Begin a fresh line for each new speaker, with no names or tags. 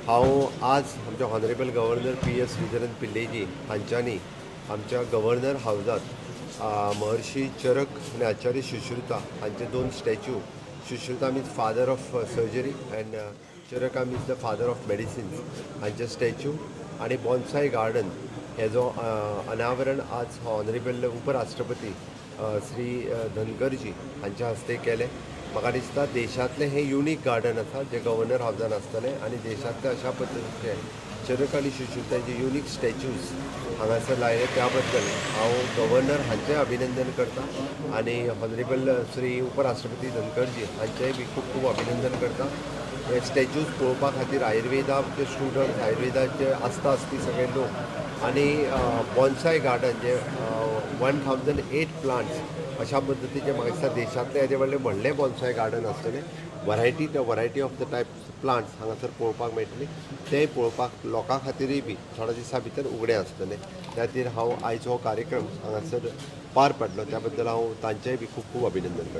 हांव आज आमच्या ऑनरेबल गव्हर्नर पी.एस. श्रीधरन पिल्लेजी हांच्यांनी आमच्या गव्हर्नर हावजात महर्षी चरक आनी आचार्य सुश्रुता हांचे दोन statue, Sushruta means father of surgery and Charaka means the father of medicines, हांचे स्टॅच्यू आनी बॉन्साय गार्डन हेजो अनावरण आज ऑनरेबल उपराष्ट्रपती श्री धनगरजी हांच्या हस्ते केलें. म्हाका दिसता देशांतलें हें युनीक गार्डन आसा जें गव्हर्नर हावजान आसतलें आनी देशांतले अशा पद्दतीचे चरक आनी सुश्रुतांचे युनीक स्टॅच्यूज हांगासर लायले त्या बद्दल हांव गव्हर्नर हांचें अभिनंदन करता आनी ऑनरेबल श्री उपराष्ट्रपती धनखडजी हांचेंय बी खूब खूब अभिनंदन करता. हे स्टॅच्यूज पळोवपा खातीर आयुर्वेदाचे स्टुडंट्स, आयुर्वेदाचे आस्था आसपी सगळे लोक आनी बॉन्साय गार्डन जे 1008 प्लांट्स अशा पद्दतीचे म्हाका दिसता देशांतलें येदें व्हडलें व्हडलें बॉन्साय गार्डन आसतलें. Variety the variety of the type plants हांगासर पळोवपाक मेळटली, तेंय पळोवपाक लोकां खातीरूय बी थोड्या दिसां भितर उगडें आसतलें. त्या खातीर हांव आयज हो कार्यक्रम हांगासर पार पडलो त्या बद्दल हांव तांचेंय बी खूब खूब अभिनंदन करता.